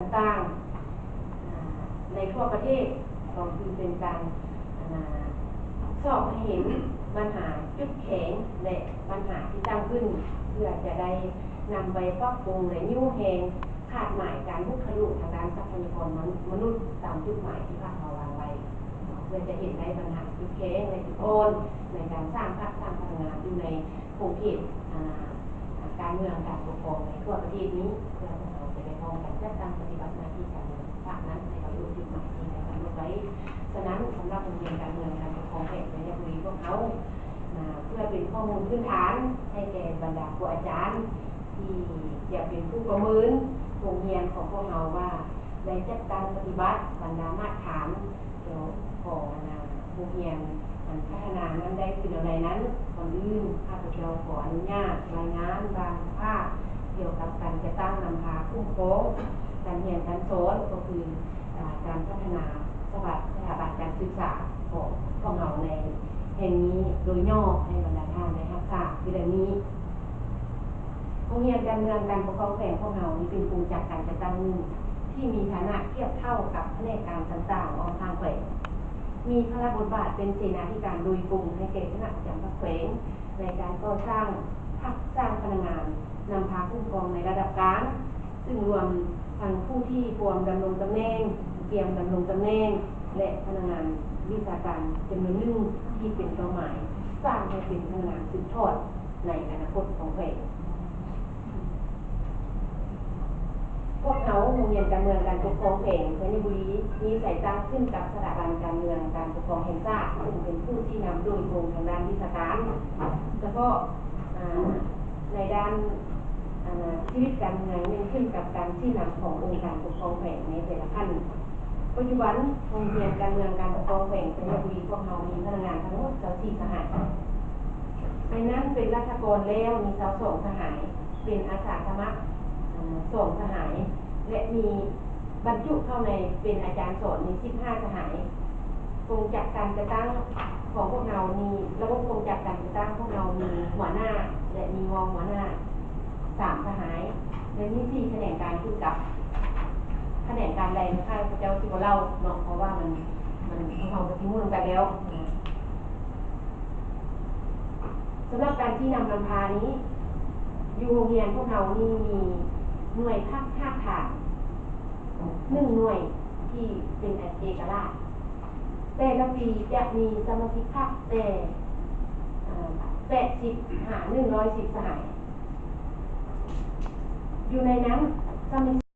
ຕ່າງໆ ອາ ໃນທົ່ວປະເທດ ກໍຄືເປັນການ ອາ ຊອກໃຫ້ເຫັນບັນຫາຈຸດແຂງ ແລະ ບັນຫາທີ່ຕັ້ງຂຶ້ນ ເພື່ອຈະໄດ້ນຳໄປປັບປຸງ ແລະ ຍູ້ແຮງຄາດໝາຍການບຸກທະລຸທາງດ້ານຊັບພະຍາກອນມະນຸດ ມະນຸດຕາມຈຸດໝາຍທີ່ພວກເຮົາວາງໄວ້ ເພື່ອຈະເຫັນໄດ້ບັນຫາຈຸດແຂງ ແລະ ຈຸດອ່ອນໃນການສ້າງພັກ ສ້າງພະນັກງານຢູ່ໃນ ຂົງເຂດ ອາ ການເມືອງການປົກຄອງໃນທົ່ວປະເທດນີ້ ເພື່ອພວກເຮົາຈະໄດ້ພ້ອມກັນຈັດຕັ້ງປະຕິບັດໜ້າທີ່ການເມືອງພາກນັ້ນໃຫ້ບັນລຸຈຸດໝາຍທີ່ໄດ້ກຳນົດໄວ້. ສະນັ້ນ ສຳລັບໂຮງຮຽນການເມືອງການປົກຄອງແຂວງໄຊຍະບູລີພວກເຮົາ ອາ ເພື່ອເປັນຂໍ້ມູນພື້ນຖານໃຫ້ແກ່ບັນດາຄູອາຈານທີ່ຈະເປັນຜູ້ປະເມີນໂຮງຮຽນຂອງພວກເຮົາວ່າ ໄດ້ຈັດຕັ້ງປະຕິບັດບັນດາມາດຖານ ຂອງ ຂອງ ອັນນາ ໂຮງຮຽນ ອັນພັດທະນານັ້ນໄດ້ເປັນແນວໃດນັ້ນ, ກ່ອນອື່ນ ຂ້າພະເຈົ້າຂໍອະນຸຍາດລາຍງານບາງພາກກ່ຽວກັບການຈັດຕັ້ງນຳພາຄຸ້ມຄອງການຮຽນການສອນ ກໍຄື ອາ ການພັດທະນາສະຖາບັນ ສະຖາບັນການສຶກສາຂອງພວກເຮົາໃນແຫ່ງນີ້ໂດຍຫຍໍ້ ໃຫ້ບັນດາທ່ານໄດ້ຮັບຊາບຄືດັ່ງນີ້. ໂຮງຮຽນການເມືອງການປົກຄອງແຂວງຂອງເຮົານີ້ເປັນກົງຈັກການຈັດຕັ້ງໜຶ່ງທີ່ມີຖານະທຽບເທົ່າກັບພະແນກການຕ່າງໆອ້ອມຂ້າງແຂວງ, ມີພາລະບົດບາດເປັນເສນາທິການໂດຍກົງໃຫ້ແກ່ຄະນະປະຈຳພັກແຂວງ ໃນການກໍ່ສ້າງພັກ, ສ້າງພະນັກງານ, ນຳພາຄຸ້ມຄອງໃນລະດັບກາງ, ຊຶ່ງລວມທັງຜູ້ທີ່ພວມດຳລົງຕຳແໜ່ງ, ກຽມດຳລົງຕຳແໜ່ງ ແລະ ພະນັກງານວິຊາການຈຳນວນໜຶ່ງທີ່ເປັນເປົ້າໝາຍ ສ້າງໃຫ້ເປັນພະນັກງານສືບທອດ ໃນອະນາຄົດຂອງແຂວງ. ພວກເຮົາ ໂຮງຮຽນການເມືອງການປົກຄອງແຂວງໄຊຍະບູລີ ມີສາຍຕັ້ງຂຶ້ນກັບສະຖາບັນການເມືອງການປົກຄອງແຫ່ງຊາດ ຊຶ່ງເປັນຜູ້ຊີ້ນຳໂດຍກົງທາງດ້ານວິຊາການ ສະເພາະ ອາ ໃນດ້ານ ອາ ຊີວິດການເມືອງແມ່ນຂຶ້ນກັບການຊີ້ນຳຂອງອົງການປົກຄອງແຂວງໃນແຕ່ລະຂັ້ນ. ປັດຈຸບັນ ໂຮງຮຽນການເມືອງການປົກຄອງແຂວງໄຊຍະບູລີພວກເຮົາມີພະນັກງານທັງໝົດຊາວສີ່ສະຫາຍ. ໃນນັ້ນເປັນລັດຖະກອນແລ້ວມີຊາວສອງສະຫາຍ, ເປັນອາສາສະໝັກ ເອີ່ ສອງສະຫາຍ ແລະ ມີບັນຈຸເຂົ້າໃນເປັນອາຈານສອນມີສິບຫ້າສະຫາຍ. ກົງຈັກການຈັດຕັ້ງຂອງພວກເຮົາມີ ລະບົບກົງຈັກການຈັດຕັ້ງພວກເຮົາມີຫົວໜ້າ ແລະ ມີຮອງຫົວໜ້າ ສາມສະຫາຍ ແລະ ມີສີ່ຂະແໜງການຄືກັບຂະແໜງການໃດ ຂ້າພະເຈົ້າຊິບໍ່ເລົ່າເນາະ ເພາະວ່າມັນ ມັນ ພວກເຮົາກໍຊິຮູ້ນຳກັນແລ້ວ. ສຳລັບການຊີ້ນຳນຳພານີ້ ຢູ່ໂຮງຮຽນພວກເຮົານີ້ມີໜ່ວຍພັກຮາກຖານໜຶ່ງໜ່ວຍທີ່ເປັນເອກະລາດ. ແຕ່ລະປີຈະມີສະມາຊິກພັກແຕ່ ເອີ່ ແປດສິບຫາໜຶ່ງຮ້ອຍສິບສະຫາຍ. ຢູ່ໃນນັ້ນ ສະມາຊິກ